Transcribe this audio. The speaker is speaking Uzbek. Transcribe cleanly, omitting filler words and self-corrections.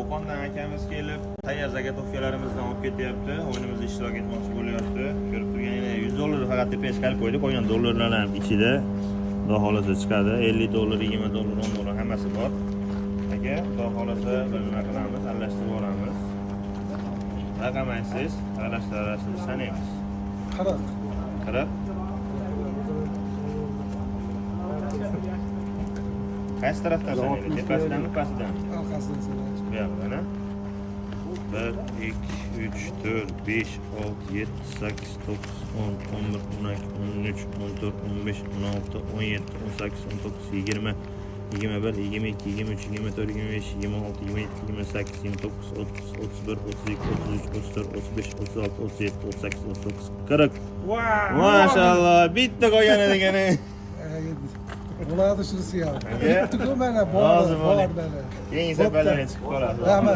Qo'qondan akamiz kelib, tayyor заготовка larimizdan olib ketyapti. O'yinimizda ishtirok etmoqchi bo'lyapti. Ko'rib turganingizdek, 100 dollar faqat tepaga chiqarib qo'ydik. Qolgan dollarlar ham ichida. Xudo xohlasa chiqadi. 50 dollar, 20 dollar, 10 dollar hammasi bor. Aka, Xudo xohlasa bir nima qilamiz, aralashtirib yuboramiz. Raqam aytsangiz, aralashtirib aralashtirib sanaymiz. 40. 40. Qaysi tarafdan sanaydi? Tepasidanmi, pastidanmi? Orqasidan sanaydi. Bu yoqdan, a? 1, 2, 3, 4, 5, 6, 7, 8, 9, 10, 11, 12, 13, 14, 15, 16, 17, 18, 19, 20, 21, 22, 23, 24, 25, 26, 27, 28, 29, 30, 31, 32, 33, 34, 35, 36, 37, 38, 39, 40. Mashalloh, bitta qolgan ekan. Bo'ladi shunisi ham. Aka. Bitta-ku mana bor, Rozi bor bo'ling. mana. Keyingi safarlarga chiqib qoladi. Rahmat.